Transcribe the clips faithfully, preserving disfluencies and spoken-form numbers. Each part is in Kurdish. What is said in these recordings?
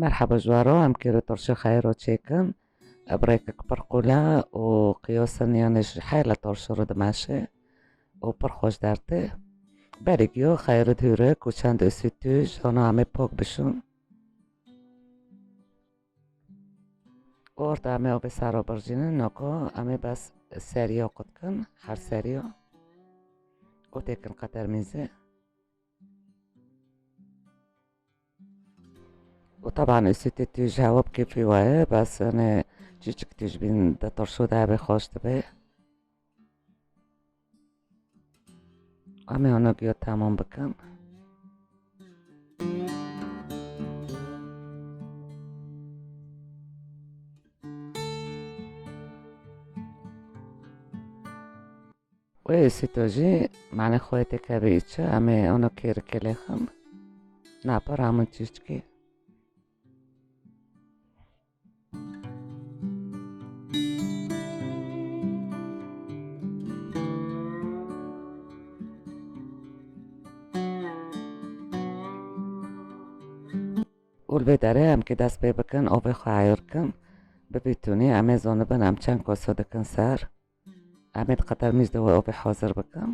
Merheba ji we re, em kêr û torşê xeyro çêkin. Ev rêkek pir qûl e û qiyosin, yanî ji heyla torşo re dimeşe û pir xweş dertê. Berî giyo xeyr dihûre ku çend ûsî tûj, hona em ê pok bişûn. Orda em ê ovê saro birjînin, noko em ê bes seriyo qutkin, her seriyo. Û têkin qetermîzê. Û teban ûsî tê tûj hewa bi kêfî we ye, bes hene çiçik tûj bîn de torşo de ebe xweş dibe. Em ê hona giyo temam bikin. Wê sîto jî, mane xwe tê kevê çi, em ê ono kêrikê lêxin. Napa ramin çîçkî. Û li vê derê em kê dest pê bikin, ovê xwe heyir kin. Bibî tûnî, em ê zonibin em çend koso dikin ser. Em ê di qetermîz de wê ovê hazir bikin.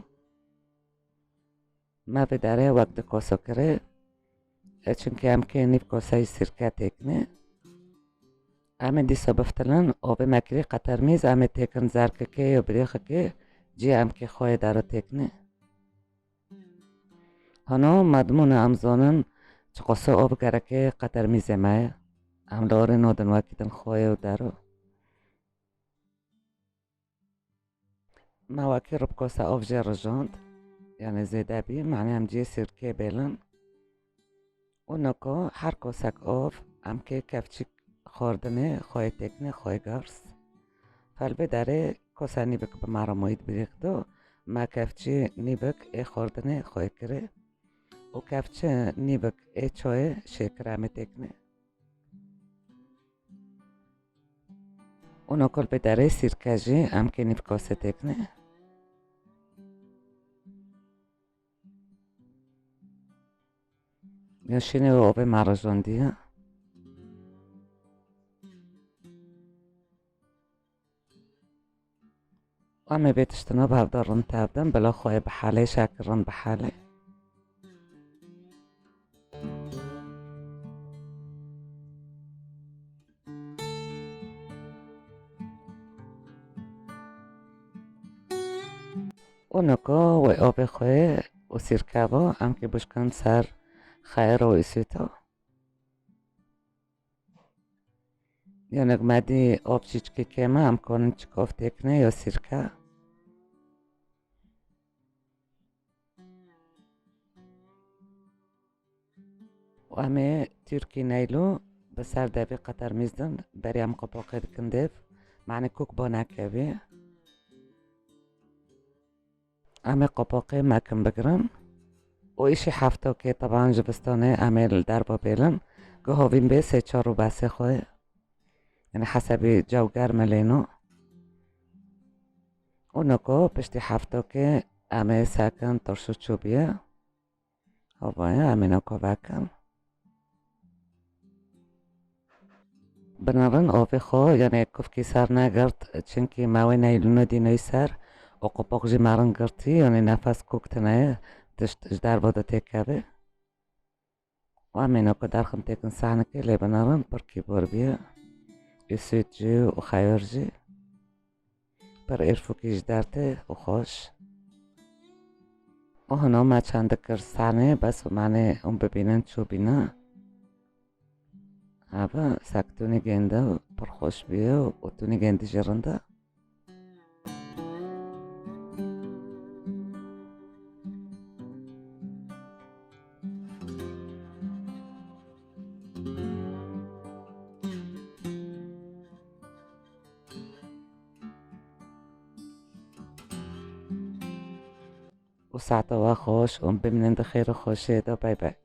Me vê derê wek di koso kirê. E, çimkî em kê nîv koseyî sîrke têkinê. Em ê dîsa biftilin, ovê me kirî qetermîz, em ê têkin zerkikê yo birêxikê, cî em kê xweyê dero têkinê. Hano madimûne em zonin çi qoso ov gereke qetermîzê me ye. Em li orê nodin wekî din xweyê û dero. Me wekî ribkosa ov jê rijand, yanî zêde bî, manê em cê sîrkê bêlin. Û noko her kosek ov, em kê kevçîk xwardinê xweyê têkinê xweyê gars. Fel vê derê kosa nîvik bi me re moyît birîx do, me kevçî nîvik ê xwardinê xweyê kirê. Û kevçî nîvik ê çoyê şêkir em ê têkinê. Û nokol bi derê sîrke jî em kê nîv kose têkine. Ya şînê û ovê me rejondiye. Em ê vê tiştino bi hevda rind tevdin, bila xwe yê bi halê şakir rind bi halê. Û niko wê ovê xwe û sîrke bo, em kê bişkin ser xeyr û îsûto. Yanî me dî ov çîçkî kêm e, em konin çik ov têkine ya sîrke. Û em ê tûrkî neylo bi ser devê qetermîz din, berî em qopoqê dikin dêv, manê kûk bo nekevî. Em ê qopoqê mekin bigirin û îşî heftokê teban ji vistanê em ê li derva bêlin, ku hovîn bê sê çar û besê xwe, yanî hesebî cew germ e lêno. Û noko piştî heftokê em ê sekin turşu çûbî ye. Havaya em ê noko vekin. Binirin ovê xwe, yanî kufkî ser negirt, çimkî mewê neylûnê dîneyî ser û qopoq jî merin girtî, yanî nefes kûk tine ye, tişt ji derva de têkeve. Û em ê noko derxin têkin sehnikê, lê binirin pir kîbor bîye. Û süt jî û xeyir jî. Pir êrfûkî ji dertê û xweş. Û hino me çendik kir sanê, bes û manê hûn bibînin çûbîne. Eve sek tûnî gênde pir xweş bûye û tûnî gêndî jî rind e. Û saeta we xweş û bimînin di xêr û xweşiyê de. Bay bay.